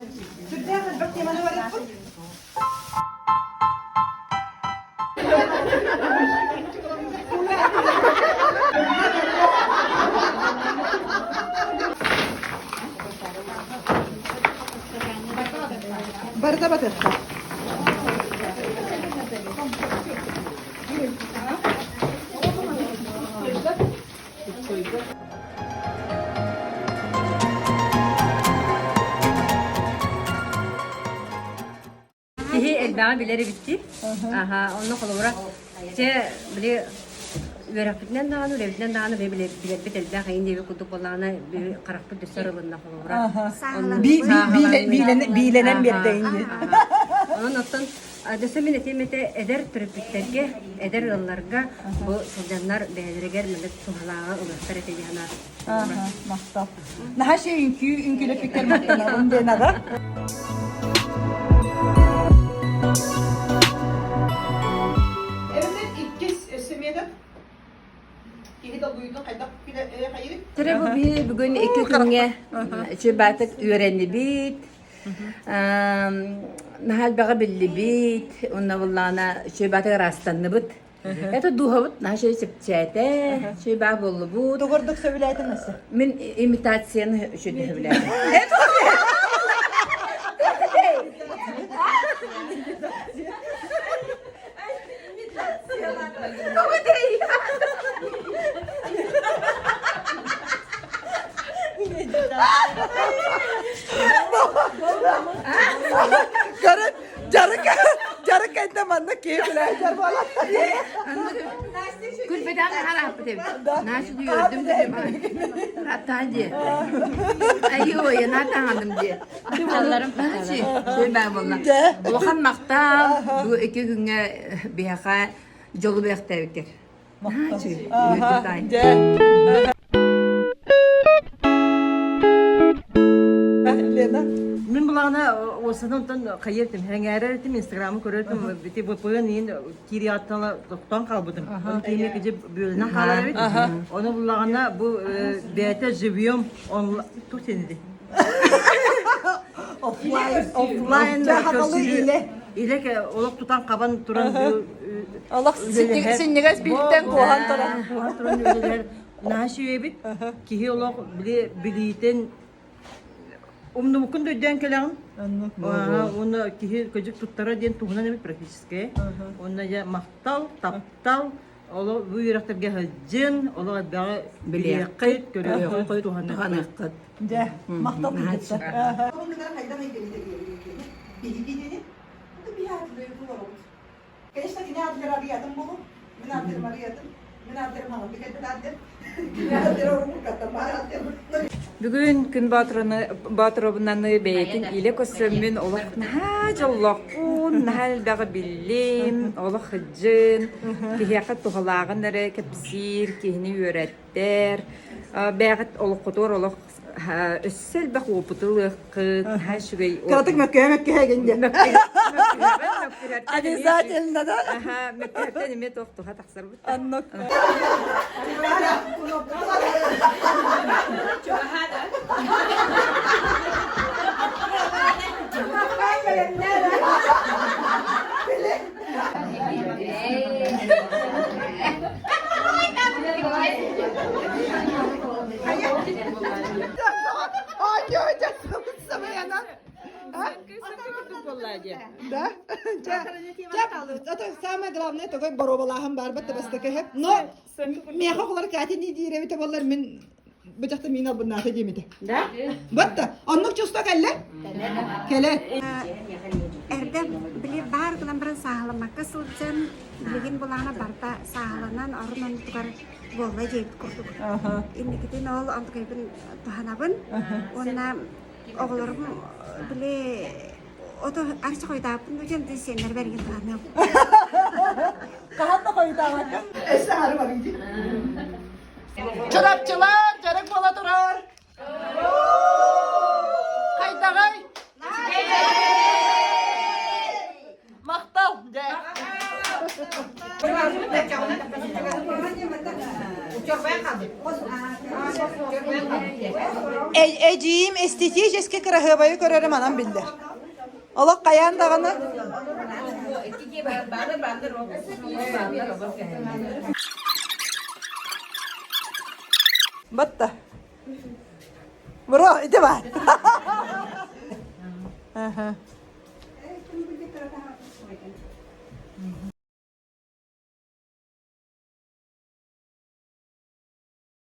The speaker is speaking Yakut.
Сүрдээх элбэх теманы барыппыт. Барыта батыахха. Киһи элбэҕи билэр эбиттии. Аха, онно холобура, чэ, били үөрэхпитинэн даҕаны, үлэбитинэн даҕаны билэрбит элбэх эйин диэби курдук буоллаҕына, харахпыт өссө арылынна холобура. Биилэнэн биэрдэйин дии. Онон оттон Өссө мин этиэм этэ, эдэр төрөппүттэргэ, эдэр ыалларга бу сылдьаннар бэйэлэригэр маннык туһалааҕы ылыахтар этэ дии санаатым. Махтал. Наһаа шей үҥкүү үҥкүүлэппиккэр махтанабын диэн аҕа. Эбэтэр иккис өссө метод киһи долгуйуутун хайдах хайырый? Тэрэ бу биһи бүгүн икки күҥҥэ үчүгэй үөрэннибит, Наһаа элбэҕи биллибит, уонна буллаҕына үчүгэй баатыгар ыраастанныбыт. Это дууһабыт наһаа үчүгэй чэпчээтэ, үчүгэй баа буоллубут. Тугурдук сөбүлээтин өссө? Мин имитацияны үчүгэй сөбүлээтим. Көрөн дьарык дьарык кэннэ манна киһи билээдэр буолар. Күлбэтэх харааппыт эбит. Наша үөрдүм дедим. Аттаа дии. Айыы наатаҥаным дии. Сүрбээх буолла. Улахан махтал бу икки күҥҥэ биһиэхэ дьолу бэлэхтээбиккэр. Лена. Мин булаҕына уосанан онтон хайыр этим, эҥээрэр этим, инстаграмы көрөр этим, ити ВПН иин киириаттала тохтоон хаалбытым. Оны киһи кижи бүөлүнэн хаалар эбит. Ону буллаҕына бу бэйэтэ живьем он тух сенidi. Офлайн. Офлайн Сахалыы илэ. Илэ олох тутан хабан туран Олох синньигэс биилтэн куоһан туран. Куоһан туран үлэлэһэр наһаа үчүгэйбит. Киһи олох били билиитин умнубуккун да өйдөөн кэлэҕин. Уонна киһи көдьүк туттара диэн туһунан эбит практически. Уонна дьэ махтал, таптал, олох бу үөрэхтэргэ сылдьын, олох элбэҕи билиэххит, көрүөххүт, туһаныаххыт. Дьэ, махтал кыргыттар. Хайдах Биһиги диэни, биһи Конечно, кини аатыгар арыйатын булу, мин аатырым арыйатын, мин аатырым хаҥатык кэлбит аатыр, кини аатыр орумуккаттан баар аатыр. Бүгүн күн Боотуровнаны бэйэтин илэ көрсөммүн олох наһаа дьоллоохпун, наһаа элбэҕи биллим, олох сыдьын, киһиэхэ туһалааҕын эрэ кэпсиир, киһини үөрэттэр. Бэйэҕит олоххутугар олох өссө элбэх уопуту ылыаххыт, наһаа үчүгэй Кыратык мөккүһэ мөккүһэ гин диэн. Обязательно да. Аха, мөккүһэртэн эмиэ туох туһа тахсарбыт. Оннук. Да? Это самое главное такой боруобалааһын баар бат бастакы Но миэхэ оҕолор Катя не диир эбитэ буоллар мин бу дьахта миин албыннаата диэмите. Да? Батта оннук чувство кэллэ? Кэлэ. Эрдэ били баар гынан баран сааһыламмакка сылдьан билигин булаана барыта сааһыланан орун оннутугар буолла диэбит курдук. Инникитин ол онтукайбын туһанабын уонна оҕолорум били ото арчы хойутааппын да диэн сиэннэр бэргин туһаныам. Хаһан да хойутаабаккын. Өссө аһары барың дии. Чурапчылар, дьарык буола турар. Хайдаҕай? Махтал, дьэ. эдьиийим эстетически кыраһыабайы көрөрө манан биллэр. Олох хайаан даҕаны. Батта. Бро, ити бар.